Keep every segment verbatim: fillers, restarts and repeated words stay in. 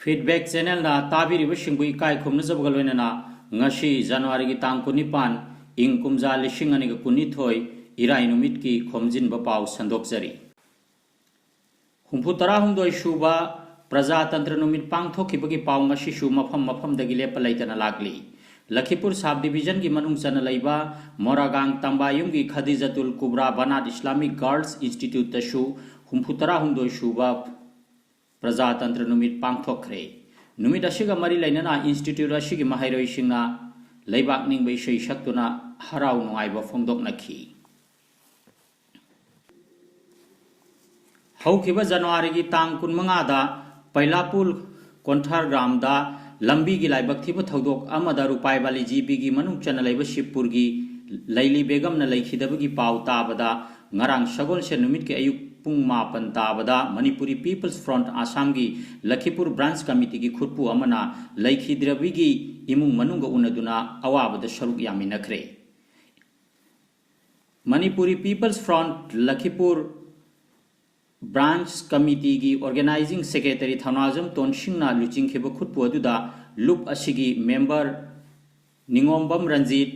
Feedback Channelꯅ ꯇꯥꯕꯤꯔꯤꯕꯁꯤꯡꯕꯨ ꯏꯀꯥꯏ ꯈꯨꯝꯅꯖꯕꯒ ꯂꯣꯏꯅꯅ ꯉꯁꯤ ꯖꯅꯋꯥꯔꯤꯒꯤ ꯇꯥꯡ ꯀꯨꯟꯅꯤꯄꯥꯟ, ꯏꯪ ꯀꯨꯝꯖꯥ ꯂꯤꯁꯤꯡ ꯑꯅꯤꯒ ꯀꯨꯟꯅꯤꯊꯣꯏ, ꯏꯔꯥꯏ ꯅꯨꯃꯤꯠꯀꯤ ꯈꯣꯝꯖꯤꯟꯕ ꯄꯥꯎ ꯁꯟꯗꯣꯛꯆꯔꯤ꯫ ꯍꯨꯝꯐꯨ ꯇꯔꯥꯍꯨꯝꯗꯣꯏ ꯁꯨꯕ ꯄ꯭ꯔꯖꯥꯇꯟꯇ꯭ꯔ ꯅꯨꯃꯤꯠ ꯄꯥꯡꯊꯣꯛꯈꯤꯕꯒꯤ ꯄꯥꯎ ꯉꯁꯤꯁꯨ ꯃꯐꯝ ꯃꯐꯝꯗꯒꯤ ꯂꯦꯞꯄ ꯂꯩꯇꯅ ꯂꯥꯛꯂꯤ꯫ ꯂꯈꯤꯄꯨꯔ ꯁꯕ ꯗꯤꯕꯤꯖꯟꯒꯤ ꯃꯅꯨꯡ ꯆꯟꯅ ꯂꯩꯕ ꯃꯣꯔꯥꯒꯥꯡ ꯇꯝꯕꯥꯌꯨꯝꯒꯤ ꯈꯗꯤꯖꯇꯨꯜ ꯀꯨꯕ꯭ꯔꯥ ꯕꯅꯥꯠ ꯏꯁꯂꯥꯃꯤꯛ ꯒꯔꯜꯁ ꯏꯟꯁꯇꯤꯇ꯭ꯌꯨꯠꯇꯁꯨ ꯍꯨꯝꯐꯨ ꯇꯔꯥꯍꯨꯝꯗꯣꯏ ꯁꯨꯕ ꯄ꯭ꯔꯖꯥꯇꯟꯇ꯭ꯔ ꯅꯨꯃꯤꯠ ꯄꯥꯡꯊꯣꯛꯈ꯭ꯔꯦ꯫ ꯅꯨꯃꯤꯠ ꯑꯁꯤꯒ ꯃꯔꯤ ꯂꯩꯅꯅ ꯏꯟꯁꯇꯤꯇ꯭ꯌꯨꯠ ꯑꯁꯤꯒꯤ ꯃꯍꯩꯔꯣꯏꯁꯤꯡꯅ ꯂꯩꯕꯥꯛ ꯅꯤꯡꯕ ꯏꯁꯩ ꯁꯛꯇꯨꯅ ꯍꯔꯥꯎ ꯅꯨꯡꯉꯥꯏꯕ ꯐꯣꯡꯗꯣꯛꯅꯈꯤ꯫ ꯍꯧꯈꯤꯕ ꯖꯅꯋꯥꯔꯤꯒꯤ ꯇꯥꯡ ꯀꯨꯟꯃꯉꯥꯗ ꯄꯩꯂꯥꯄꯨꯔ ꯀꯣꯟꯊꯥꯔꯒ꯭ꯔꯥꯝꯗ ꯂꯝꯕꯤꯒꯤ ꯂꯥꯏꯕꯛ ꯊꯤꯕ ꯊꯧꯗꯣꯛ ꯑꯃꯗ ꯔꯨꯄꯥꯏꯕꯥꯂꯤ ꯖꯤ ꯕꯤꯒꯤ ꯃꯅꯨꯡ ꯆꯟꯅ ꯂꯩꯕ ꯁꯤꯕꯄꯨꯔꯒꯤ ꯂꯩꯂꯤ ꯕꯦꯒꯝꯅ ꯂꯩꯈꯤꯗꯕꯒꯤ ꯄꯥꯎ ꯇꯥꯕꯗ, ꯉꯔꯥꯡ ꯁꯒꯣꯜꯁꯦꯟ ꯅꯨꯃꯤꯠꯀꯤ ꯑꯌꯨꯛ ꯄꯨꯡ ꯃꯥꯄꯟ ꯇꯥꯕꯗ ꯃꯅꯤꯄꯨꯔꯤ ꯄꯤꯄꯜꯁ ꯐ꯭ꯔꯣꯟꯠ ꯑꯁꯥꯝꯒꯤ ꯂꯈꯤꯄꯨꯔ ꯕ꯭ꯔꯥꯟꯆ ꯀꯃꯤꯇꯤꯒꯤ ꯈꯨꯠꯄꯨ ꯑꯃꯅ ꯂꯩꯈꯤꯗ꯭ꯔꯕꯤꯒꯤ ꯏꯃꯨꯡ ꯃꯅꯨꯡꯒ ꯎꯅꯗꯨꯅ ꯑꯋꯥꯕꯗ ꯁꯔꯨꯛ ꯌꯥꯃꯤꯟꯅꯈ꯭ꯔꯦ꯫ Manipuri peoples front Lakhipur branch ꯀꯃꯤꯇꯤꯒꯤ ꯑꯣꯔꯒꯅꯥꯏꯖꯤꯡ ꯁꯦꯀ꯭ꯔꯦꯇꯔꯤ ꯊꯧꯅꯥꯖꯝ ꯇꯣꯟꯁꯤꯡꯅ ꯂꯨꯆꯤꯡꯈꯤꯕ ꯈꯨꯠꯄꯨ ꯑꯗꯨꯗ ꯂꯨꯞ ꯑꯁꯤꯒꯤ member Ningombam Ranjit,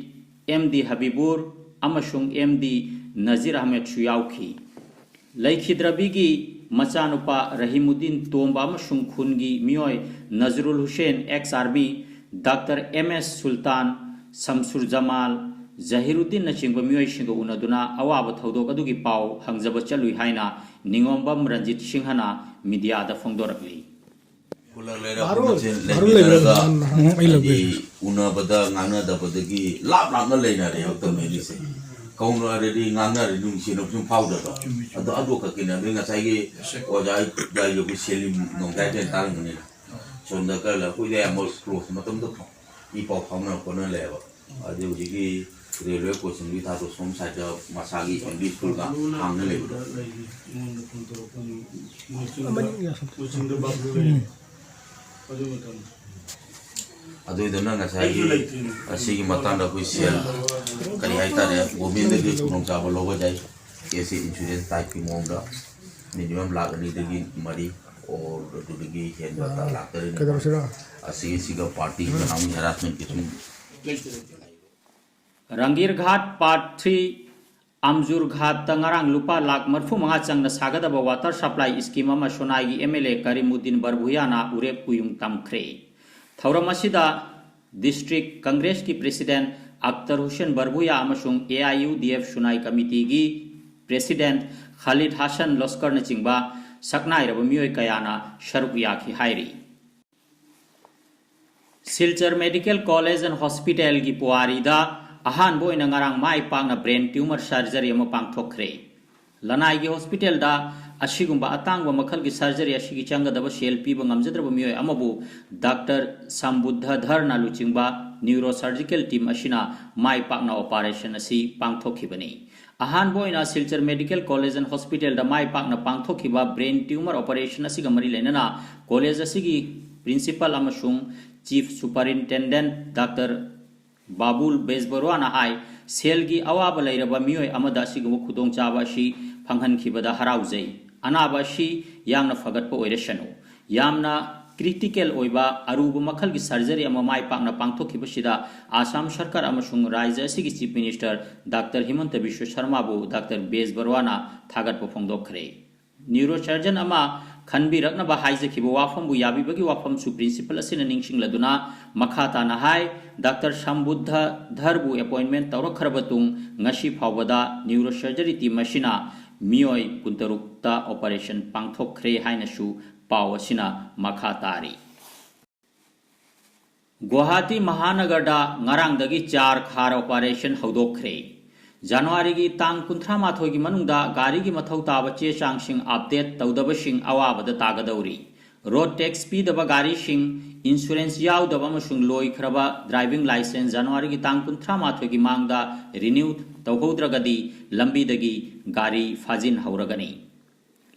M D Habibur ꯑꯃꯁꯨꯡ ꯑꯦꯝ ꯗꯤ ꯅꯖꯤꯔ ꯑꯍꯃꯦꯗꯁꯨ ꯌꯥꯎꯈꯤ꯫ ꯂꯩꯈꯤꯗ꯭ꯔꯕꯤꯒꯤ ꯃꯆꯥꯅꯨꯄꯥ ꯔꯍꯤꯃꯨꯗꯤꯟ ꯇꯣꯝꯕ ꯑꯃꯁꯨꯡ ꯈꯨꯟꯒꯤ ꯃꯤꯑꯣꯏ Nazrul Hussain, ex army, doctor M S Sultan, Shamsur Jamal, ꯖꯍꯤꯔꯨꯗꯤꯟꯅꯆꯤꯡꯕ ꯃꯤꯑꯣꯏꯁꯤꯡꯒ ꯎꯅꯗꯨꯅ ꯑꯋꯥꯕ ꯊꯧꯗꯣꯛ ꯑꯗꯨꯒꯤ ꯄꯥꯎ ꯍꯪꯖꯕ ꯆꯠꯂꯨꯏ ꯍꯥꯏꯅ ꯅꯤꯉꯣꯝꯕꯝ ꯔꯟꯖꯤꯠ ꯁꯤꯡꯍꯅ ꯃꯤꯗꯤꯌꯥꯗ ꯐꯣꯡꯗꯣꯔꯛꯂꯤ꯫ ꯈꯨꯜꯂꯛ ꯂꯩꯔꯛ ꯕꯥꯔꯣ, ꯃꯁꯦꯟ ꯕꯥꯔꯣ ꯂꯩꯃꯤꯟꯅꯔꯒ ꯂꯩꯕ ꯅꯍꯥꯟ ꯑꯩ ꯍꯥꯏꯗꯤ ꯂꯧꯒꯦ꯫ ꯎꯅꯕꯗ ꯉꯥꯡꯅꯗꯕꯗꯒꯤ ꯂꯥꯞ ꯂꯥꯞꯅ ꯂꯩꯅꯔꯦꯕ ꯇꯧꯅꯔꯤꯁꯦ꯫ ꯀꯧꯅꯔꯗꯤ ꯉꯥꯡꯅꯔꯗꯤ ꯅꯨꯡꯁꯤꯅꯕ ꯁꯨꯝ ꯐꯥꯎꯗꯕ꯫ ꯑꯗꯣ ꯑꯗꯨ ꯈꯛꯀꯤꯅꯦ꯫ ꯑꯗꯨ ꯉꯁꯥꯏꯒꯤ ꯑꯣꯖꯥ ꯒꯥꯔꯤꯒꯤ ꯁꯦꯂꯤꯝ ꯅꯣꯡꯗꯥꯏꯗ ꯇꯥꯔꯝꯒꯅꯤꯅ꯫ ꯁꯣꯝꯗ ꯈꯔ ꯑꯩꯈꯣꯏꯗ ꯌꯥꯝ ꯀ꯭ꯂꯣꯁ ꯃꯇꯝꯗ ꯏ ꯄꯥꯎ ꯐꯥꯎꯅꯔ ꯈꯣꯠꯅ ꯂꯩꯌꯦꯕ꯫ ꯑꯗꯩ ꯍꯧꯖꯤꯛꯀꯤ ꯔꯦꯜꯋꯦ ꯀꯣꯆꯤꯡꯒꯤ ꯊꯥꯗꯣ ꯁꯣꯝ ꯁꯥꯏꯗ ꯃꯁꯥꯒꯤ ꯑꯦꯝ ꯕꯤ ꯁ꯭ꯀꯨꯜꯒ ꯍꯥꯡꯅ ꯂꯩꯕꯗꯣ꯫ ꯑꯃꯅꯤ ꯌꯥꯁꯟ-, ꯎꯝ꯫ ꯑꯗꯨꯏꯗꯨꯅ ꯉꯁꯥꯏꯒꯤ ꯑꯁꯤꯒꯤ ꯃꯇꯥꯡꯗ ꯑꯩꯈꯣꯏ ꯁꯦꯜ ꯀꯔꯤ ꯍꯥꯏꯇꯥꯔꯦ, ꯒꯣꯔꯃꯦꯟꯗꯒꯤ ꯈꯨꯗꯣꯡꯆꯥꯕ ꯂꯧꯕ ꯌꯥꯏ꯫ ꯀꯦꯁ ꯏꯟꯁꯨꯔꯦꯟꯁ ꯇꯥꯏꯞꯀꯤ ꯃꯑꯣꯡꯗ ꯃꯤꯅꯤꯃꯝ ꯂꯥꯈ ꯑꯅꯤꯗꯒꯤ ꯃꯔꯤ ꯑꯣꯔ ꯑꯗꯨꯗꯒꯤ ꯍꯦꯟꯕ ꯂꯥꯛꯇꯔꯤꯕ ꯀꯩꯗꯧꯁꯤꯔꯣ? ꯑꯁꯤꯒꯤꯁꯤꯒ ꯄꯥꯔꯇꯤꯒ ꯍꯔꯥꯁꯃꯦꯟ ꯀꯩꯁꯨ ꯔꯪꯒꯤꯔ ꯘꯥꯠ ꯄꯥꯔꯠ ꯊ꯭ꯔꯤ ꯑꯝꯖꯨꯔ ꯘꯥꯠꯇ ꯉꯔꯥꯡ ꯂꯨꯄꯥ ꯂꯥꯈ ꯃꯔꯤꯐꯨ ꯃꯉꯥ ꯆꯪꯅ ꯁꯥꯒꯗꯕ ꯋꯥꯇꯔ ꯁꯄ꯭ꯂꯥꯏ ꯁ꯭ꯀꯤꯝ ꯑꯃ ꯁꯣꯅꯥꯏꯒꯤ ꯑꯦꯝ ꯑꯦꯜ ꯑꯦ ꯀꯔꯤꯃꯨꯗꯤꯟ ꯕꯔꯚꯨꯌꯥꯅ ꯎꯔꯦꯞ ꯎꯌꯨꯡ ꯇꯝꯈ꯭ꯔꯦ꯫ ꯊꯧꯔꯝ ꯑꯁꯤꯗ ꯗꯤꯁꯇ꯭ꯔꯤꯛ ꯀꯪꯒ꯭ꯔꯦꯁꯀꯤ ꯄ꯭ꯔꯦꯁꯤꯗꯦꯟꯠ ꯑꯛꯇꯔ ꯍꯨꯁꯦꯟ ꯕꯔꯚꯨꯌꯥ ꯑꯃꯁꯨꯡ A I U D F Sunai ꯀꯃꯤꯇꯤꯒꯤ ꯄ꯭ꯔꯦꯁꯤꯗꯦꯟꯠ ꯈꯥꯂꯤꯗ ꯍꯥꯁꯟ ꯂꯣꯁꯀꯔꯅꯆꯤꯡꯕ ꯁꯛꯅꯥꯏꯔꯕ ꯃꯤꯑꯣꯏ ꯀꯌꯥꯅ ꯁꯔꯨꯛ ꯌꯥꯈꯤ ꯍꯥꯏꯔꯤ꯫ ꯁꯤꯜꯆꯔ ꯃꯦꯗꯤꯀꯦꯜ ꯀꯣꯂꯦꯖ ꯑꯦꯟ ꯍꯣꯁꯄꯤꯇꯥꯜꯒꯤ ꯄꯨꯋꯥꯔꯤꯗ ꯑꯍꯥꯟꯕ ꯑꯣꯏꯅ ꯉꯔꯥꯡ ꯃꯥꯏ ꯄꯥꯛꯅ ꯕ꯭ꯔꯦꯟ ꯇ꯭ꯌꯨꯃꯔ ꯁꯔꯖꯔꯤ ꯑꯃ ꯄꯥꯡꯊꯣꯛꯈ꯭ꯔꯦ꯫ ꯂꯅꯥꯏꯒꯤ ꯍꯣꯁꯄꯤꯇꯥꯜꯗ ꯑꯁꯤꯒꯨꯝꯕ ꯑꯇꯥꯡꯕ ꯃꯈꯜꯒꯤ ꯁꯔꯖꯔꯤ ꯑꯁꯤꯒꯤ ꯆꯪꯒꯗꯕ ꯁꯦꯜ ꯄꯤꯕ ꯉꯝꯖꯗ꯭ꯔꯕ ꯃꯤꯑꯣꯏ ꯑꯃꯕꯨ ꯗꯥꯛꯇꯔ ꯁꯝꯕꯨꯗꯙꯔꯅ ꯂꯨꯆꯤꯡꯕ ꯅ꯭ꯌꯨꯔꯣ ꯁꯔꯖꯤꯀꯦꯜ ꯇꯤꯝ ꯑꯁꯤꯅ ꯃꯥꯏ ꯄꯥꯛꯅ ꯑꯣꯄꯔꯦꯁꯟ ꯑꯁꯤ ꯄꯥꯡꯊꯣꯛꯈꯤꯕꯅꯤ꯫ ꯑꯍꯥꯟꯕ ꯑꯣꯏꯅ ꯁꯤꯜꯆꯔ ꯃꯦꯗꯤꯀꯦꯜ ꯀꯣꯂꯦꯖ ꯑꯦꯟ ꯍꯣꯁꯄꯤꯇꯥꯜꯗ ꯃꯥꯏ ꯄꯥꯛꯅ ꯄꯥꯡꯊꯣꯛꯈꯤꯕ ꯕ꯭ꯔꯦꯟ ꯇ꯭ꯌꯨꯃꯔ ꯑꯣꯄꯔꯦꯁꯟ ꯑꯁꯤꯒ ꯃꯔꯤ ꯂꯩꯅꯅ ꯀꯣꯂꯦꯖ ꯑꯁꯤꯒꯤ ꯄ꯭ꯔꯤꯟꯁꯤꯄꯥꯜ ꯑꯃꯁꯨꯡ ꯆꯤꯐ ꯁꯨꯄꯔꯤꯟꯇꯦꯟꯗꯦꯟꯠ ꯗꯥꯛꯇꯔ ꯕꯥꯕꯨꯜ ꯕꯦꯖꯕꯔꯋꯥꯅ ꯍꯥꯏ, ꯁꯦꯜꯒꯤ ꯑꯋꯥꯕ ꯂꯩꯔꯕ ꯃꯤꯑꯣꯏ ꯑꯃꯗ ꯑꯁꯤꯒꯨꯝꯕ ꯈꯨꯗꯣꯡꯆꯥꯕ ꯑꯁꯤ ꯐꯪꯍꯟꯈꯤꯕꯗ ꯍꯔꯥꯎꯖꯩ꯫ ꯑꯅꯥꯕ ꯑꯁꯤ ꯌꯥꯝꯅ ꯐꯒꯠꯄ ꯑꯣꯏꯔꯁꯅꯨ꯫ ꯌꯥꯝꯅ ꯀ꯭ꯔꯤꯇꯤꯀꯦꯜ ꯑꯣꯏꯕ ꯑꯔꯨꯕ ꯃꯈꯜꯒꯤ ꯁꯔꯖꯔꯤ ꯑꯃ ꯃꯥꯏ ꯄꯥꯛꯅ ꯄꯥꯡꯊꯣꯛꯈꯤꯕꯁꯤꯗ ꯑꯥꯁꯥꯝ ꯁꯔꯀꯥꯔ ꯑꯃꯁꯨꯡ ꯔꯥꯖ꯭ꯌ ꯑꯁꯤꯒꯤ chief minister doctor ꯍꯤꯃꯟꯇ Visva ꯁꯔꯃꯥꯕꯨ doctor ꯕꯦꯖꯕꯔꯋꯥꯅ ꯊꯥꯒꯠꯄ ꯐꯣꯡꯗꯣꯛꯈ꯭ꯔꯦ꯫ ꯅ꯭ꯌꯨꯔꯣꯁꯔꯖꯟ ꯑꯃ ꯈꯟꯕꯤꯔꯛꯅꯕ ꯍꯥꯏꯖꯈꯤꯕ ꯋꯥꯐꯝꯕꯨ ꯌꯥꯕꯤꯕꯒꯤ ꯋꯥꯐꯝꯁꯨ ꯄ꯭ꯔꯤꯟꯁꯤꯄꯜ ꯑꯁꯤꯅ ꯅꯤꯡꯁꯤꯡꯂꯗꯨꯅ ꯃꯈꯥ ꯇꯥꯅ ꯍꯥꯏ, ꯗꯥꯛꯇꯔ ꯁꯝꯕꯨꯗꯙꯔꯕꯨ ꯑꯦꯄꯣꯏꯟꯃꯦꯟꯠ ꯇꯧꯔꯛꯈ꯭ꯔꯕ ꯇꯨꯡ ꯉꯁꯤ ꯐꯥꯎꯕꯗ ꯅ꯭ꯌꯨꯔꯣꯁꯔꯖꯔꯤ ꯇꯤꯝ ꯑꯁꯤꯅ ꯃꯤꯑꯣꯏ ꯀꯨꯟꯇꯔꯨꯛꯇ ꯑꯣꯄꯔꯦꯁꯟ ꯄꯥꯡꯊꯣꯛꯈ꯭ꯔꯦ ꯍꯥꯏꯅꯁꯨ ꯄꯥꯎ ꯑꯁꯤꯅ ꯃꯈꯥ ꯇꯥꯔꯤ꯫ ꯒꯨꯋꯥꯍꯥꯇꯤ ꯃꯍꯥꯅꯒꯔꯗ ꯉꯔꯥꯡꯗꯒꯤ ꯆꯥꯔ ꯈꯥꯔ ꯑꯣꯄꯔꯦꯁꯟ ꯍꯧꯗꯣꯛꯈ꯭ꯔꯦ꯫ ꯖꯅꯋꯥꯔꯤꯒꯤ ꯇꯥꯡ ꯀꯨꯟꯊ꯭ꯔꯥ ꯃꯥꯊꯣꯏꯒꯤ ꯃꯅꯨꯡꯗ ꯒꯥꯔꯤꯒꯤ ꯃꯊꯧ ꯇꯥꯕ ꯆꯦ ꯆꯥꯡꯁꯤꯡ ꯑꯞꯗꯦꯠ ꯇꯧꯗꯕꯁꯤꯡ ꯑꯋꯥꯕꯗ ꯇꯥꯒꯗꯧꯔꯤ꯫ ꯔꯣꯗ ꯇꯦꯛꯁ ꯄꯤꯗꯕ ꯒꯥꯔꯤꯁꯤꯡ, ꯏꯟꯁꯨꯔꯦꯟꯁ ꯌꯥꯎꯗꯕ ꯑꯃꯁꯨꯡ ꯂꯣꯏꯈ꯭ꯔꯕ ꯗ꯭ꯔꯥꯏꯚꯤꯡ ꯂꯥꯏꯁꯦꯟꯁ ꯖꯅꯋꯥꯔꯤꯒꯤ ꯇꯥꯡ ꯀꯨꯟꯊ꯭ꯔꯥ ꯃꯥꯊꯣꯏꯒꯤ ꯃꯥꯡꯗ ꯔꯤꯅ꯭ꯌꯨ ꯇꯧꯍꯧꯗ꯭ꯔꯒꯗꯤ ꯂꯝꯕꯤꯗꯒꯤ ꯒꯥꯔꯤ ꯐꯥꯖꯤꯟꯍꯧꯔꯒꯅꯤ꯫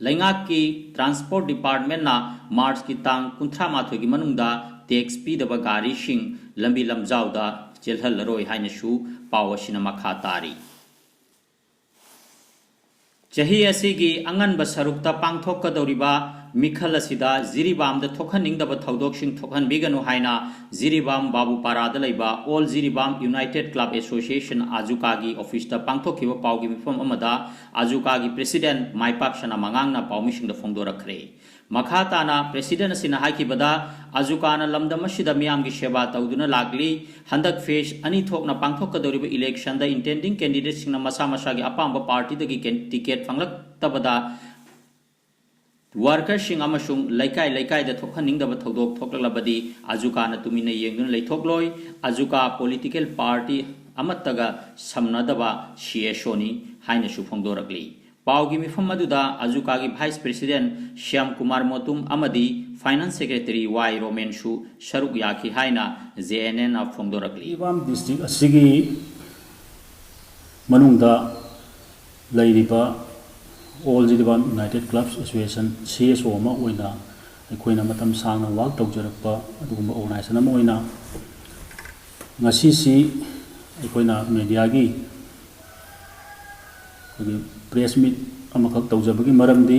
ꯂꯩꯉꯥꯛꯀꯤ ꯇ꯭ꯔꯥꯟꯁꯄꯣꯔꯠ ꯗꯤꯄꯥꯔꯠꯃꯦꯟꯠꯅ ꯃꯥꯔꯆꯀꯤ ꯇꯥꯡ ꯀꯨꯟꯊ꯭ꯔꯥ ꯃꯥꯊꯣꯏꯒꯤ ꯃꯅꯨꯡꯗ ꯇꯦꯛꯁ ꯄꯤꯗꯕ ꯒꯥꯔꯤꯁꯤꯡ ꯂꯝꯕꯤ ꯂꯝꯖꯥꯎꯗ ꯆꯦꯜꯍꯜꯂꯔꯣꯏ ꯍꯥꯏꯅꯁꯨ ꯄꯥꯎ ꯑꯁꯤꯅ ꯃꯈꯥ ꯇꯥꯔꯤ꯫ ꯆꯍꯤ ꯑꯁꯤꯒꯤ ꯑꯉꯟꯕ ꯁꯔꯨꯛꯇ ꯄꯥꯡꯊꯣꯛꯀꯗꯧꯔꯤꯕ ꯃꯤꯈꯜ ꯑꯁꯤꯗ ꯖꯤꯔꯤꯕꯥꯝꯗ ꯊꯣꯛꯍꯟꯅꯤꯡꯗꯕ ꯊꯧꯗꯣꯛꯁꯤꯡ ꯊꯣꯛꯍꯟꯕꯤꯒꯅꯨ ꯍꯥꯏꯅ ꯖꯤꯔꯤꯕꯥꯝ ꯕꯥꯕꯨꯄꯥꯔꯥꯗ ꯂꯩꯕ All Jiribam United Club Association, ꯑꯖꯨꯀꯥꯒꯤ ꯑꯣꯐꯤꯁꯇ ꯄꯥꯡꯊꯣꯛꯈꯤꯕ ꯄꯥꯎꯒꯤ ꯃꯤꯐꯝ ꯑꯃꯗ ꯑꯖꯨꯀꯥꯒꯤ ꯄ꯭ꯔꯦꯁꯤꯗꯦꯟꯠ ꯃꯥꯏꯄꯥꯛ ꯁꯅꯥꯃꯉꯥꯡꯅ ꯄꯥꯎꯃꯤꯁꯤꯡꯗ ꯐꯣꯡꯗꯣꯔꯛꯈ꯭ꯔꯦ꯫ ꯃꯈꯥ ꯇꯥꯅ ꯄ꯭ꯔꯦꯁꯤꯗꯦꯟꯠ ꯑꯁꯤꯅ ꯍꯥꯏꯈꯤꯕꯗ, ꯑꯖꯨꯀꯥꯅ ꯂꯝꯗꯝ ꯑꯁꯤꯗ ꯃꯤꯌꯥꯝꯒꯤ ꯁꯦꯕꯥ ꯇꯧꯗꯨꯅ ꯂꯥꯛꯂꯤ꯫ ꯍꯟꯗꯛ ꯐꯦꯖ ꯑꯅꯤ ꯊꯣꯛꯅ ꯄꯥꯡꯊꯣꯛꯀꯗꯧꯔꯤꯕ ꯏꯂꯦꯛꯁꯟꯗ intending candidateꯁꯤꯡꯅ ꯃꯁꯥ ꯃꯁꯥꯒꯤ ꯑꯄꯥꯝꯕ ꯄꯥꯔꯇꯤꯗꯒꯤ ꯀꯦꯟ-, ꯇꯤꯀꯦꯠ ꯐꯪꯂꯛꯇꯕꯗ ꯋꯥꯔꯀꯔꯁꯤꯡ ꯑꯃꯁꯨꯡ ꯂꯩꯀꯥꯏ ꯂꯩꯀꯥꯏꯗ ꯊꯣꯛꯍꯟꯅꯤꯡꯗꯕ ꯊꯧꯗꯣꯛ ꯊꯣꯛꯂꯛꯂꯕꯗꯤ ꯑꯖꯨꯀꯥꯅ ꯇꯨꯃꯤꯟꯅ ꯌꯦꯡꯗꯨꯅ ꯂꯩꯊꯣꯛꯂꯣꯏ꯫ ꯑꯖꯨꯀꯥ ꯄꯣꯂꯤꯇꯤꯀꯦꯜ ꯄꯥꯔꯇꯤ ꯑꯃꯠꯇꯒ ꯁꯝꯅꯗꯕ CSOꯅꯤ ꯍꯥꯏꯅꯁꯨ ꯐꯣꯡꯗꯣꯔꯛꯂꯤ꯫ ꯄꯥꯎꯒꯤ ꯃꯤꯐꯝ ꯑꯗꯨꯗ ꯑꯖꯨꯀꯥꯒꯤ ꯚꯥꯏꯁ ꯄ꯭ꯔꯦꯁꯤꯗꯦꯟꯠ ꯁ꯭ꯌꯥꯝ ꯀꯨꯃꯥꯔ ꯃꯣꯇꯨꯝ ꯑꯃꯗꯤ ꯐꯥꯏꯅꯥꯟꯁ ꯁꯦꯀ꯭ꯔꯦꯇꯔꯤ ꯋꯥꯏ ꯔꯣꯃꯦꯟꯁꯨ ꯁꯔꯨꯛ ꯌꯥꯈꯤ ꯍꯥꯏꯅ JNNꯅ ꯐꯣꯡꯗꯣꯔꯛꯂꯤ꯫ ꯖꯤꯔꯤꯕꯥꯝ ꯗꯤꯁꯇ꯭ꯔꯤꯛ ꯑꯁꯤꯒꯤ ꯃꯅꯨꯡꯗ ꯂꯩꯔꯤꯕ All Jiribam United Clubs Association, CSO ꯑꯃ ꯑꯣꯏꯅ ꯑꯩꯈꯣꯏꯅ ꯃꯇꯝ ꯁꯥꯡꯅ ꯋꯥꯔꯛ ꯇꯧꯖꯔꯛꯄ ꯑꯗꯨꯒꯨꯝꯕ ꯑꯣꯔꯒꯅꯥꯏꯖꯦꯁꯟ ꯑꯃ ꯑꯣꯏꯅ ꯉꯁꯤꯁꯤ ꯑꯩꯈꯣꯏꯅ ꯃꯦꯗꯤꯌꯥꯒꯤ ꯑꯩꯈꯣꯏꯒꯤ ꯄ꯭ꯔꯦꯁ ꯃꯤꯠ ꯑꯃꯈꯛ ꯇꯧꯖꯕꯒꯤ ꯃꯔꯝꯗꯤ,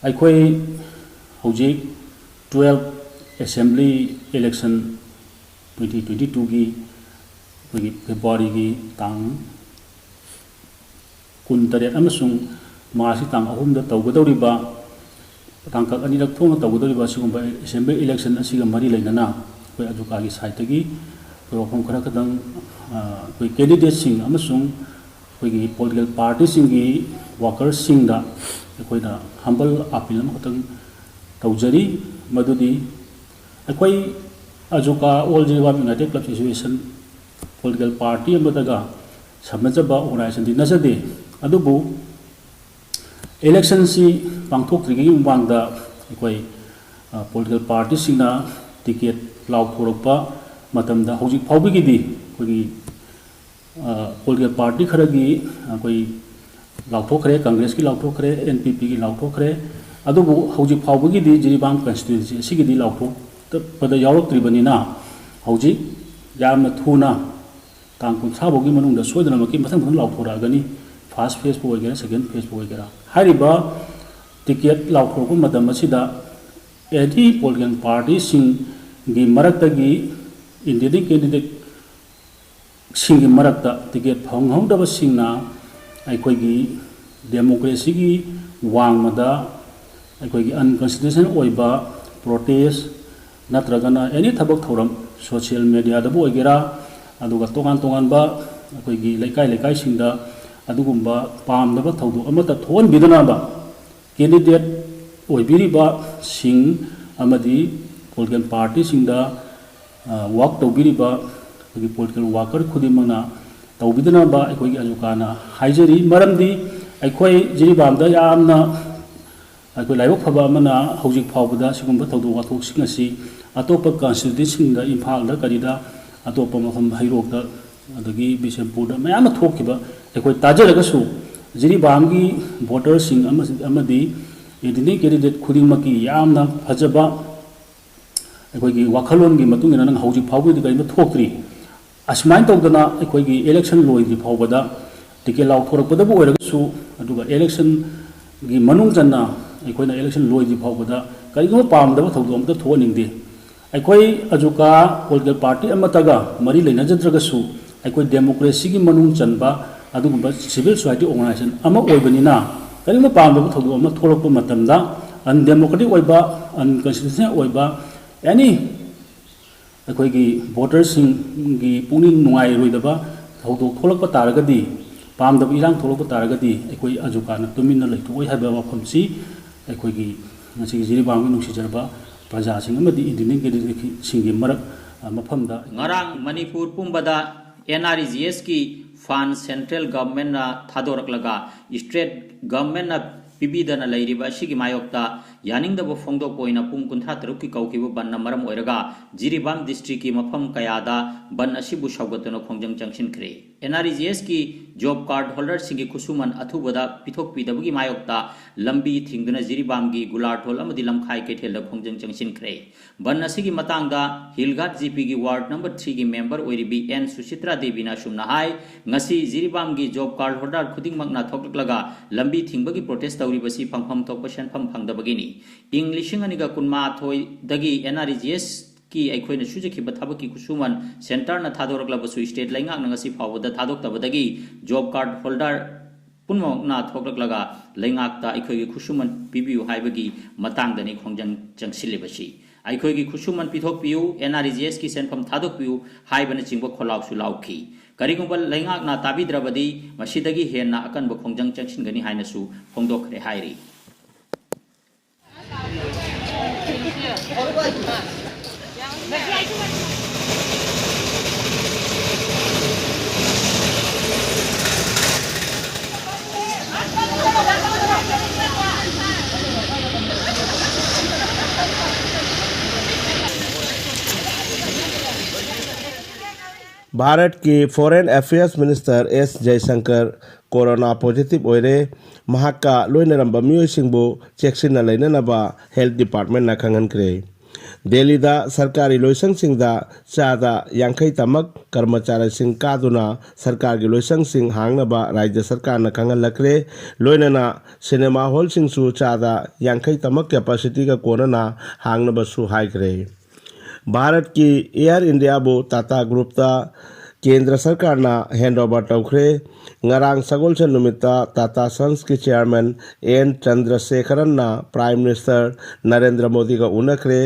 ꯑꯩꯈꯣꯏ ꯍꯧꯖꯤꯛ twelve assembly election twenty twenty twoꯒꯤ ꯑꯩꯈꯣꯏꯒꯤ ꯐꯦꯕ꯭ꯔꯨꯋꯥꯔꯤꯒꯤ ꯇꯥꯡ ꯀꯨꯟꯇꯔꯦꯠ ꯑꯃꯁꯨꯡ ꯃꯥꯔꯆꯀꯤ ꯇꯥꯡ ꯑꯍꯨꯝꯗ ꯇꯧꯒꯗꯧꯔꯤꯕ, ꯇꯥꯡꯀꯛ ꯑꯅꯤꯔꯛ ꯊꯣꯛꯅ ꯇꯧꯒꯗꯧꯔꯤꯕ ꯑꯁꯤꯒꯨꯝꯕ assembly election ꯑꯁꯤꯒ ꯃꯔꯤ ꯂꯩꯅꯅ ꯑꯩꯈꯣꯏ ꯑꯖꯨꯀꯥꯒꯤ ꯁꯥꯏꯠꯇꯒꯤ ꯑꯩꯈꯣꯏ ꯋꯥꯐꯝ ꯈꯔ ꯈꯛꯇꯪ, ꯑ, ꯑꯩꯈꯣꯏ candidateꯁꯤꯡ ꯑꯃꯁꯨꯡ ꯑꯩꯈꯣꯏꯒꯤ political partyꯁꯤꯡꯒꯤ workerꯁꯤꯡꯗ ꯑꯩꯈꯣꯏꯅ humble appeal ꯑꯃꯈꯛꯇꯪ ꯇꯧꯖꯔꯤ꯫ ꯃꯗꯨꯗꯤ ꯑꯩꯈꯣꯏ ꯑꯖꯨꯀꯥ, All Jiribam United Clubs Association, political party ꯑꯃꯗꯒ ꯁꯝꯅꯖꯕ organizationꯗꯤ ꯅꯠꯆꯗꯦ꯫ ꯑꯗꯨꯕꯨ electionꯁꯤ ꯄꯥꯡꯊꯣꯛꯇ꯭ꯔꯤꯉꯩꯒꯤ ꯃꯃꯥꯡꯗ ꯑꯩꯈꯣꯏ, ꯑ, political partyꯁꯤꯡꯅ ꯇꯤꯀꯦꯠ ꯂꯥꯎꯊꯣꯔꯛꯄ ꯃꯇꯝꯗ ꯍꯧꯖꯤꯛ ꯐꯥꯎꯕꯒꯤꯗꯤ ꯑꯩꯈꯣꯏꯒꯤ, ꯑ, political party ꯈꯔꯒꯤ ꯑꯩꯈꯣꯏ ꯂꯥꯎꯊꯣꯛꯈ꯭ꯔꯦ, ꯀꯪꯒ꯭ꯔꯦꯁꯀꯤ ꯂꯥꯎꯊꯣꯛꯈ꯭ꯔꯦ, NPPꯒꯤ ꯂꯥꯎꯊꯣꯛꯈ꯭ꯔꯦ꯫ ꯑꯗꯨꯕꯨ ꯍꯧꯖꯤꯛ ꯐꯥꯎꯕꯒꯤꯗꯤ ꯖꯤꯔꯤꯕꯥꯝ constituency ꯑꯁꯤꯒꯤꯗꯤ ꯂꯥꯎꯊꯣꯛꯄꯗ ꯌꯥꯎꯔꯛꯇ꯭ꯔꯤꯕꯅꯤꯅ ꯍꯧꯖꯤꯛ ꯌꯥꯝꯅ ꯊꯨꯅ ꯇꯥꯡ ꯀꯨꯟꯊ꯭ꯔꯥ ꯐꯥꯎꯒꯤ ꯃꯅꯨꯡꯗ ꯁꯣꯏꯗꯅꯃꯛꯀꯤ ꯃꯊꯪ ꯃꯊꯪ ꯂꯥꯎꯊꯣꯔꯛꯑꯒꯅꯤ꯫ First phaseꯄꯨ ꯑꯣꯏꯒꯦꯔꯥ, second phaseꯄꯨ ꯑꯣꯏꯒꯦꯔꯥ꯫ ꯍꯥꯏꯔꯤꯕ ꯇꯤꯀꯦꯠ ꯂꯥꯎꯊꯣꯔꯛꯄ ꯃꯇꯝ ꯑꯁꯤꯗ ꯑꯦꯅꯤ ꯄꯣꯂꯤꯇꯤꯀꯦꯜ ꯄꯥꯔꯇꯤꯁꯤꯡꯒꯤ ꯃꯔꯛꯇꯒꯤ ꯏꯟꯗꯤꯄꯦꯟꯗꯦꯟ ꯀꯦꯟꯗꯤꯗꯦꯠꯁꯤꯡꯒꯤ ꯃꯔꯛꯇ ꯇꯤꯀꯦꯠ ꯐꯪꯍꯧꯗꯕꯁꯤꯡꯅ ꯑꯩꯈꯣꯏꯒꯤ ꯗꯦꯃꯣꯀ꯭ꯔꯦꯁꯤꯒꯤ ꯋꯥꯡꯃꯗ ꯑꯩꯈꯣꯏꯒꯤ ꯑꯟꯀꯟꯁꯇꯤꯇ꯭ꯌꯨꯁꯅꯦꯜ ꯑꯣꯏꯕ ꯄ꯭ꯔꯣꯇꯦꯁ ꯅꯠꯇ꯭ꯔꯒꯅ ꯑꯦꯅꯤ ꯊꯕꯛ ꯊꯧꯔꯝ, ꯁꯣꯁꯤꯌꯦꯜ ꯃꯦꯗꯤꯌꯥꯗꯕꯨ ꯑꯣꯏꯒꯦꯔꯥ, ꯑꯗꯨꯒ ꯇꯣꯉꯥꯟ ꯇꯣꯉꯥꯟꯕ ꯑꯩꯈꯣꯏꯒꯤ ꯂꯩꯀꯥꯏ ꯂꯩꯀꯥꯏꯁꯤꯡꯗ ꯑꯗꯨꯒꯨꯝꯕ ꯄꯥꯝꯗꯕ ꯊꯧꯗꯣꯛ ꯑꯃꯠꯇ ꯊꯣꯛꯍꯟꯕꯤꯗꯅꯕ ꯀꯦꯟꯗꯤꯗꯦꯠ ꯑꯣꯏꯕꯤꯔꯤꯕꯁꯤꯡ ꯑꯃꯗꯤ ꯄꯣꯂꯤꯇꯤꯀꯦꯜ ꯄꯥꯔꯇꯤꯁꯤꯡꯗ, ꯑ, ꯋꯥꯛ ꯇꯧꯕꯤꯔꯤꯕ ꯑꯩꯈꯣꯏꯒꯤ ꯄꯣꯂꯤꯇꯤꯀꯦꯜ ꯋꯥꯀꯔ ꯈꯨꯗꯤꯡꯃꯛꯅ ꯇꯧꯕꯤꯗꯅꯕ ꯑꯩꯈꯣꯏꯒꯤ ꯑꯖꯨꯀꯥꯅ ꯍꯥꯏꯖꯔꯤ꯫ ꯃꯔꯝꯗꯤ ꯑꯩꯈꯣꯏ ꯖꯤꯔꯤꯕꯥꯝꯗ ꯌꯥꯝꯅ ꯑꯩꯈꯣꯏ ꯂꯥꯏꯕꯛ ꯐꯕ ꯑꯃꯅ ꯍꯧꯖꯤꯛ ꯐꯥꯎꯕꯗ ꯁꯤꯒꯨꯝꯕ ꯊꯧꯗꯣꯛ ꯋꯥꯊꯣꯛꯁꯤꯡ ꯑꯁꯤ ꯑꯇꯣꯞꯄ ꯀꯟꯁꯇꯤꯇ꯭ꯌꯨꯟꯁꯤꯡꯗ, ꯏꯝꯐꯥꯜꯗ ꯀꯔꯤꯗ, ꯑꯇꯣꯞꯄ ꯃꯐꯝ ꯍꯩꯔꯣꯛꯇ, ꯑꯗꯒꯤ ꯕꯤꯁꯦꯝꯄꯨꯔꯗ ꯃꯌꯥꯝ ꯑꯃ ꯊꯣꯛꯈꯤꯕ ꯑꯩꯈꯣꯏ ꯇꯥꯖꯔꯒꯁꯨ, ꯖꯤꯔꯤꯕꯥꯝꯒꯤ ꯚꯣꯇꯔꯁꯤꯡ ꯑꯃ-, ꯑꯃꯗꯤ ꯏꯟꯗꯤꯄꯦꯟꯗꯦꯟ ꯀꯦꯟꯗꯤꯗꯦꯠ ꯈꯨꯗꯤꯡꯃꯛꯀꯤ ꯌꯥꯝꯅ ꯐꯖꯕ ꯑꯩꯈꯣꯏꯒꯤ ꯋꯥꯈꯜꯂꯣꯟꯒꯤ ꯃꯇꯨꯡ ꯏꯟꯅ ꯅꯪ ꯍꯧꯖꯤꯛ ꯐꯥꯎꯕꯗꯤ ꯀꯔꯤꯝꯇ ꯊꯣꯛꯇ꯭ꯔꯤ꯫ ꯑꯁꯨꯃꯥꯏꯅ ꯇꯧꯗꯅ ꯑꯩꯈꯣꯏꯒꯤ ꯏꯂꯦꯛꯁꯟ ꯂꯣꯏꯗ꯭ꯔꯤ ꯐꯥꯎꯕꯗ, ꯇꯤꯀꯦꯠ ꯂꯥꯎꯊꯣꯔꯛꯄꯗꯕꯨ ꯑꯣꯏꯔꯒꯁꯨ, ꯑꯗꯨꯒ ꯏꯂꯦꯛꯁꯟꯒꯤ ꯃꯅꯨꯡ ꯆꯟꯅ ꯑꯩꯈꯣꯏꯅ ꯏꯂꯦꯛꯁꯟ ꯂꯣꯏꯗ꯭ꯔꯤ ꯐꯥꯎꯕꯗ ꯀꯔꯤꯒꯨꯝꯕ ꯄꯥꯝꯗꯕ ꯊꯧꯗꯣꯛ ꯑꯃꯠꯇ ꯊꯣꯛꯍꯟꯅꯤꯡꯗꯦ꯫ ꯑꯩꯈꯣꯏ ꯑꯖꯨꯀꯥ ꯄꯣꯂꯤꯇꯤꯀꯦꯜ ꯄꯥꯔꯇꯤ ꯑꯃꯠꯇꯒ ꯃꯔꯤ ꯂꯩꯅꯖꯗ꯭ꯔꯒꯁꯨ, ꯑꯩꯈꯣꯏ ꯗꯦꯃꯣꯀ꯭ꯔꯦꯁꯤꯒꯤ ꯃꯅꯨꯡ ꯆꯟꯕ ꯑꯗꯨꯒꯨꯝꯕ ꯁꯤꯚꯤꯜ ꯁꯣꯁꯥꯏꯇꯤ ꯑꯣꯔꯒꯅꯥꯏꯖꯦꯁꯟ ꯑꯃ ꯑꯣꯏꯕꯅꯤꯅ, ꯀꯔꯤꯒꯨꯝꯕ ꯄꯥꯝꯗꯕ ꯊꯧꯗꯣꯛ ꯑꯃ ꯊꯣꯛꯂꯛꯄ ꯃꯇꯝꯗ, ꯑꯟꯗꯦꯃꯣꯀ꯭ꯔꯦꯇꯤꯛ ꯑꯣꯏꯕ, ꯑꯟꯀꯟꯁꯇꯤꯇ꯭ꯌꯨꯁꯅꯦꯜ ꯑꯣꯏꯕ, ꯑꯦꯅꯤ ꯑꯩꯈꯣꯏꯒꯤ ꯚꯣꯇꯔꯁꯤꯡꯒꯤ ꯄꯨꯛꯅꯤꯡ ꯅꯨꯡꯉꯥꯏꯔꯣꯏꯗꯕ ꯊꯧꯗꯣꯛ ꯊꯣꯛꯂꯛꯄ ꯇꯥꯔꯒꯗꯤ, ꯄꯥꯝꯗꯕ ꯏꯔꯥꯡ ꯊꯣꯛꯂꯛꯄ ꯇꯥꯔꯒꯗꯤ, ꯑꯩꯈꯣꯏ ꯑꯖꯨꯀꯥꯅ ꯇꯨꯃꯤꯟꯅ ꯂꯩꯊꯣꯛꯑꯣꯏ ꯍꯥꯏꯕ ꯋꯥꯐꯝꯁꯤ ꯑꯩꯈꯣꯏꯒꯤ ꯉꯁꯤꯒꯤ ꯖꯤꯔꯤꯕꯥꯝꯒꯤ ꯅꯨꯡꯁꯤꯖꯔꯕ ꯄ꯭ꯔꯖꯥꯁꯤꯡ ꯑꯃꯗꯤ ꯏꯟꯗꯤꯄꯦꯟꯗꯦꯟ ꯀꯦꯟꯗꯤꯗꯦꯠꯁꯤꯡꯒꯤ ꯃꯔꯛ, ꯑ, ꯃꯐꯝꯗ ꯉꯔꯥꯡ ꯃꯅꯤꯄꯨꯔ ꯄꯨꯝꯕꯗ ꯑꯦꯟ ꯑꯥꯔ ꯏ ꯖꯤ ꯑꯦꯁꯀꯤ ꯐꯟ ꯁꯦꯟꯇ꯭ꯔꯦꯜ ꯒꯚꯔꯟꯃꯦꯟꯠꯅ ꯊꯥꯗꯣꯔꯛꯂꯒ ꯁ꯭ꯇꯦꯠ ꯒꯚꯔꯟꯃꯦꯟꯠꯅ ꯄꯤꯕꯤꯗꯅ ꯂꯩꯔꯤꯕ ꯑꯁꯤꯒꯤ ꯃꯥꯌꯣꯛꯇ ꯌꯥꯅꯤꯡꯗꯕ ꯐꯣꯡꯗꯣꯛꯄ ꯑꯣꯏꯅ ꯄꯨꯡ ꯀꯨꯟꯊ꯭ꯔꯥ ꯇꯔꯨꯛꯀꯤ ꯀꯧꯈꯤꯕ ꯕꯟꯗ ꯃꯔꯝ ꯑꯣꯏꯔꯒ ꯖꯤꯔꯤꯕꯥꯝ ꯗꯤꯁꯇ꯭ꯔꯤꯛꯀꯤ ꯃꯐꯝ ꯀꯌꯥꯗ ꯕꯟꯗ ꯑꯁꯤꯕꯨ ꯁꯧꯒꯠꯇꯨꯅ ꯈꯣꯡꯖꯪ ꯆꯪꯁꯤꯟꯈ꯭ꯔꯦ꯫ ꯑꯦꯟ ꯑꯥꯔ ꯏ ꯖꯤ ꯑꯦꯁꯀꯤ ꯖꯣꯕ ꯀꯥꯔꯗ ꯍꯣꯜꯗꯔꯁꯤꯡꯒꯤ ꯈꯨꯠꯁꯨꯃꯟ ꯑꯊꯨꯕꯗ ꯄꯤꯊꯣꯛꯄꯤꯗꯕꯒꯤ ꯃꯥꯌꯣꯛꯇ ꯂꯝꯕꯤ ꯊꯤꯡꯗꯨꯅ ꯖꯤꯔꯤꯕꯥꯝꯒꯤ ꯒꯨꯂꯥꯔꯊꯣꯜ ꯑꯃꯗꯤ ꯂꯝꯈꯥꯏ ꯀꯩꯊꯦꯜꯗ ꯈꯣꯡꯖꯪ ꯆꯪꯁꯤꯟꯈ꯭ꯔꯦ꯫ ꯕꯟꯗ ꯑꯁꯤꯒꯤ ꯃꯇꯥꯡꯗ ꯍꯤꯜ ꯘꯥꯠ ꯖꯤ ꯄꯤꯒꯤ ꯋꯥꯔꯗ ꯅꯝꯕꯔ ꯊ꯭ꯔꯤꯒꯤ ꯃꯦꯝꯕꯔ ꯑꯣꯏꯔꯤꯕꯤ ꯑꯦꯟ ꯁꯨꯆꯤꯇ꯭ꯔꯥ ꯗꯦꯕꯤꯅ ꯑꯁꯨꯝꯅ ꯍꯥꯏ, ꯉꯁꯤ ꯖꯤꯔꯤꯕꯥꯝꯒꯤ ꯖꯣꯕ ꯀꯥꯔꯗ ꯍꯣꯜꯗꯔ ꯈꯨꯗꯤꯡꯃꯛꯅ ꯊꯣꯛꯂꯛꯂꯒ ꯂꯝꯕꯤ ꯊꯤꯡꯕꯒꯤ ꯄ꯭ꯔꯣꯇꯦꯁ ꯇꯧ ꯇꯧꯔꯤꯕꯁꯤ ꯐꯪꯐꯝ ꯊꯣꯛꯄ ꯁꯦꯟꯐꯝ ꯐꯪꯗꯕꯒꯤꯅꯤ꯫ ꯏꯪ ꯂꯤꯁꯤꯡ ꯑꯅꯤꯒ ꯀꯨꯟꯃꯥꯊꯣꯏꯗꯒꯤ ꯑꯦꯟ ꯑꯥꯔ ꯏ ꯖꯤ ꯑꯦꯁꯀꯤ ꯑꯩꯈꯣꯏꯅ ꯁꯨꯖꯈꯤꯕ ꯊꯕꯛꯀꯤ ꯈꯨꯠꯁꯨꯃꯟ ꯁꯦꯟꯇꯔꯅ ꯊꯥꯗꯣꯔꯛꯂꯕꯁꯨ ꯁ꯭ꯇꯦꯠ ꯂꯩꯉꯥꯛꯅ ꯉꯁꯤ ꯐꯥꯎꯕꯗ ꯊꯥꯗꯣꯛꯇꯕꯗꯒꯤ ꯖꯣꯕ ꯀꯥꯔꯗ ꯍꯣꯜꯗꯔ ꯄꯨꯝꯅꯃꯛꯅ ꯊꯣꯛꯂꯛꯂꯒ ꯂꯩꯉꯥꯛꯇ ꯑꯩꯈꯣꯏꯒꯤ ꯈꯨꯠꯁꯨꯃꯟ ꯄꯤꯕꯤꯌꯨ ꯍꯥꯏꯕꯒꯤ ꯃꯇꯥꯡꯗꯅꯤ ꯈꯣꯡꯖꯪ ꯆꯪꯁꯤꯜꯂꯤꯕꯁꯤ꯫ ꯑꯩꯈꯣꯏꯒꯤ ꯈꯨꯠꯁꯨꯃꯟ ꯄꯤꯊꯣꯛꯄꯤꯌꯨ, ꯑꯦꯟ ꯑꯥꯔ ꯏ ꯖꯤ ꯑꯦꯁꯀꯤ ꯁꯦꯟꯐꯝ ꯊꯥꯗꯣꯛꯄꯤꯌꯨ ꯍꯥꯏꯕꯅꯆꯤꯡꯕ ꯈꯣꯜꯂꯥꯎꯁꯨ ꯂꯥꯎꯈꯤ꯫ ꯀꯔꯤꯒꯨꯝꯕ ꯂꯩꯉꯥꯛꯅ ꯇꯥꯕꯤꯗ꯭ꯔꯕꯗꯤ ꯃꯁꯤꯗꯒꯤ ꯍꯦꯟꯅ ꯑꯀꯟꯕ ꯈꯣꯡꯖꯪ ꯆꯪꯁꯤꯟꯒꯅꯤ ꯍꯥꯏꯅꯁꯨ ꯐꯣꯡꯗꯣꯛꯈ꯭ꯔꯦ ꯍꯥꯏꯔꯤ꯫ ꯚꯥꯔꯠꯀꯤ ꯐꯣꯔꯦꯟ ꯑꯦꯐꯤꯌꯔꯁ ꯃꯤꯅꯤꯁꯇꯔ ꯑꯦꯁ ꯖꯌꯁꯪꯀꯔ ꯀꯣꯔꯣꯅꯥ ꯄꯣꯖꯤꯇꯤꯚ ꯑꯣꯏꯔꯦ꯫ ꯃꯍꯥꯛꯀ ꯂꯣꯏꯅꯔꯝꯕ ꯃꯤꯑꯣꯏꯁꯤꯡꯕꯨ ꯆꯦꯛꯁꯤꯟꯅ ꯂꯩꯅꯅꯕ ꯍꯦꯜꯊ ꯗꯤꯄꯥꯔꯠꯃꯦꯟꯅ ꯈꯪꯍꯟꯈ꯭ꯔꯦ꯫ ꯗꯦꯜꯂꯤꯗ ꯁꯔꯀꯥꯔꯤ ꯂꯣꯏꯁꯪꯁꯤꯡꯗ ꯆꯥꯗ ꯌꯥꯡꯈꯩ ꯇꯃꯛ ꯀꯔꯃꯆꯥꯔꯤꯁꯤꯡ ꯀꯥꯗꯨꯅ ꯁꯔꯀꯥꯔꯒꯤ ꯂꯣꯏꯁꯪꯁꯤꯡ ꯍꯥꯡꯅꯕ ꯔꯥꯖ꯭ꯌ ꯁꯔꯀꯥꯔꯅ ꯈꯪꯍꯜꯂꯛꯈ꯭ꯔꯦ꯫ ꯂꯣꯏꯅꯅ ꯁꯤꯅꯦꯃꯥ ꯍꯣꯜꯁꯤꯡꯁꯨ ꯆꯥꯗ ꯌꯥꯡꯈꯩ ꯇꯃꯛ ꯀꯦꯄꯥꯁꯤꯇꯤꯒ ꯀꯣꯟꯅꯅ ꯍꯥꯡꯅꯕꯁꯨ ꯍꯥꯏꯈ꯭ꯔꯦ꯫ ꯚꯥꯔꯠꯀꯤ ꯑꯦꯌꯔ ꯏꯟꯗꯤꯌꯥꯕꯨ ꯇꯥꯇꯥ ꯒ꯭ꯔꯨꯞꯇ ꯀꯦꯟꯗ꯭ꯔ ꯁꯔꯀꯥꯔꯅ ꯍꯦꯟꯗꯑꯣꯚꯔ ꯇꯧꯈ꯭ꯔꯦ꯫ ꯉꯔꯥꯡ ꯁꯒꯣꯜꯁꯦꯟ ꯅꯨꯃꯤꯠꯇ ꯇꯥꯇꯥ ꯁꯟꯁꯀꯤ ꯆꯤꯌꯥꯔꯃꯦꯟ ꯑꯦꯟ ꯆꯟꯗ꯭ꯔꯁꯦꯈꯔꯟꯅ ꯄ꯭ꯔꯥꯏꯝ ꯃꯤꯅꯤꯁꯇꯔ ꯅꯔꯦꯟꯗ꯭ꯔ ꯃꯣꯗꯤꯒ ꯎꯅꯈ꯭ꯔꯦ꯫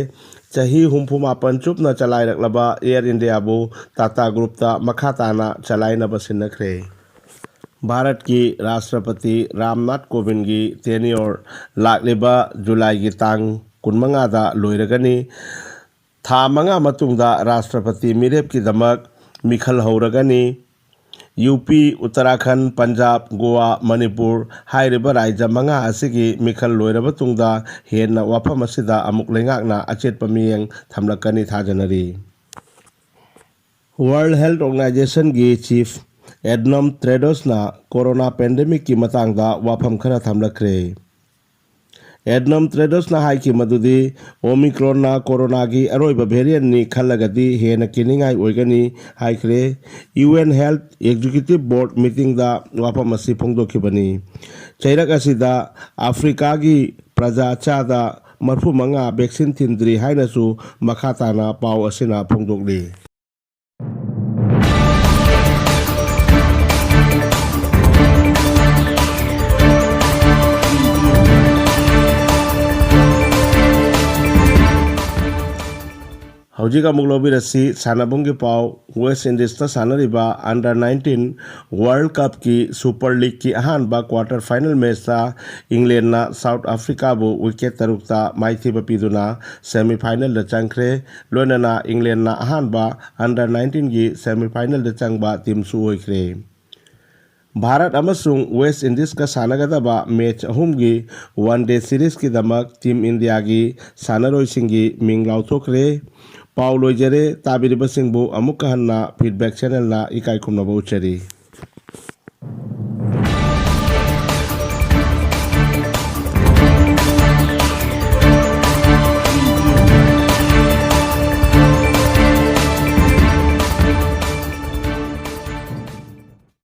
ꯆꯍꯤ ꯍꯨꯝꯐꯨ ꯃꯥꯄꯟ ꯆꯨꯞꯅ ꯆꯂꯥꯏꯔꯛꯂꯕ ꯑꯦꯌꯔ ꯏꯟꯗꯤꯌꯥꯕꯨ ꯇꯥꯇꯥ ꯒ꯭ꯔꯨꯞꯇ ꯃꯈꯥ ꯇꯥꯅ ꯆꯂꯥꯏꯅꯕ ꯁꯤꯟꯅꯈ꯭ꯔꯦ꯫ ꯚꯥꯔꯠꯀꯤ ꯔꯥꯁꯇ꯭ꯔꯄꯇꯤ ꯔꯥꯝꯅꯥꯊ ꯀꯣꯕꯤꯟꯒꯤ ꯇꯦꯅꯤꯌꯣꯔ ꯂꯥꯛꯂꯤꯕ ꯖꯨꯂꯥꯏꯒꯤ ꯇꯥꯡ ꯀꯨꯟꯃꯉꯥꯗ ꯂꯣꯏꯔꯒꯅꯤ꯫ ꯊꯥ ꯃꯉꯥ ꯃꯇꯨꯡꯗ ꯔꯥꯁꯇ꯭ꯔꯄꯇꯤ ꯃꯤꯔꯦꯞꯀꯤꯗꯃꯛ ꯃꯤꯈꯜ ꯍꯧꯔꯒꯅꯤ꯫ ꯌꯨ ꯄꯤ, ꯎꯠꯇꯔꯥꯈꯟ, ꯄꯟꯖꯥꯕ, ꯒꯣꯋꯥ, ꯃꯅꯤꯄꯨꯔ ꯍꯥꯏꯔꯤꯕ ꯔꯥꯖ꯭ꯌ ꯃꯉꯥ ꯑꯁꯤꯒꯤ ꯃꯤꯈꯜ ꯂꯣꯏꯔꯕ ꯇꯨꯡꯗ ꯍꯦꯟꯅ ꯋꯥꯐꯝ ꯑꯁꯤꯗ ꯑꯃꯨꯛ ꯂꯩꯉꯥꯛꯅ ꯑꯆꯦꯠꯄ ꯃꯤꯠꯌꯦꯡ ꯊꯝꯂꯛꯀꯅꯤ ꯊꯥꯖꯅꯔꯤ꯫ ꯋꯥꯔꯜꯗ ꯍꯦꯜꯊ ꯑꯣꯔꯒꯅꯥꯏꯖꯦꯁꯟꯒꯤ ꯆꯤꯐ ꯑꯦꯗꯅꯝ ꯇ꯭ꯔꯦꯗꯣꯁꯅ ꯀꯣꯔꯣꯅꯥ ꯄꯦꯟꯗꯦꯃꯤꯛꯀꯤ ꯃꯇꯥꯡꯗ ꯋꯥꯐꯝ ꯈꯔ ꯊꯝꯂꯛꯈ꯭ꯔꯦ꯫ ꯑꯦꯗꯅꯝ ꯇ꯭ꯔꯦꯗꯣꯁꯅ ꯍꯥꯏꯈꯤ ꯃꯗꯨꯗꯤ Omicronꯅ ꯀꯣꯔꯣꯅꯥꯒꯤ ꯑꯔꯣꯏꯕ variantꯅꯤ ꯈꯜꯂꯒꯗꯤ ꯍꯦꯟꯅ ꯀꯤꯅꯤꯡꯉꯥꯏ ꯑꯣꯏꯒꯅꯤ ꯍꯥꯏꯈ꯭ꯔꯦ꯫ UN Health Executive Board meetingꯗ ꯋꯥꯐꯝ ꯑꯁꯤ ꯐꯣꯡꯗꯣꯛꯈꯤꯕꯅꯤ꯫ ꯆꯩꯔꯛ ꯑꯁꯤꯗ ꯑꯐ꯭ꯔꯤꯀꯥꯒꯤ ꯄ꯭ꯔꯖꯥ ꯆꯥꯗ ꯃꯔꯐꯨ ꯃꯉꯥ vaccine ꯊꯤꯟꯗ꯭ꯔꯤ ꯍꯥꯏꯅꯁꯨ ꯃꯈꯥ ꯇꯥꯅ ꯄꯥꯎ ꯑꯁꯤꯅ ꯐꯣꯡꯗꯣꯛꯂꯤ꯫ ꯍꯧꯖꯤꯛ ꯑꯃꯨꯛ ꯂꯧꯕꯤꯔꯁꯤ ꯁꯥꯟꯅꯕꯨꯡꯒꯤ ꯄꯥꯎ꯫ West Indiesꯇ ꯁꯥꯟꯅꯔꯤꯕ Under nineteen World Cupꯀꯤ Super Leagueꯀꯤ ꯑꯍꯥꯟꯕ quarter final matchꯇ Englandꯅ South Africaꯕꯨ wicket ꯇꯔꯨꯛꯇ ꯃꯥꯏꯊꯤꯕ ꯄꯤꯗꯨꯅ semi finalꯗ ꯆꯪꯈ꯭ꯔꯦ꯫ ꯂꯣꯏꯅꯅ Englandꯅ ꯑꯍꯥꯟꯕ Under nineteenꯒꯤ semi finalꯗ ꯆꯪꯕ teamꯁꯨ ꯑꯣꯏꯈ꯭ꯔꯦ꯫ ꯚꯥꯔꯠ ꯑꯃꯁꯨꯡ West Indiesꯀ ꯁꯥꯟꯅꯒꯗꯕ match ꯑꯍꯨꯝꯒꯤ one day seriesꯀꯤꯗꯃꯛ Team Indiaꯒꯤ ꯁꯥꯟꯅꯔꯣꯏꯁꯤꯡꯒꯤ ꯃꯤꯡ ꯂꯥꯎꯊꯣꯛꯈ꯭ꯔꯦ꯫ ꯄꯥꯎ ꯂꯣꯏꯖꯔꯦ꯫ ꯇꯥꯕꯤꯔꯤꯕꯁꯤꯡꯕꯨ ꯑꯃꯨꯛꯀ ꯍꯟꯅ Feedback Channelꯅ ꯏꯀꯥꯏ ꯈꯨꯝꯅꯕ ꯎꯠꯆꯔꯤ꯫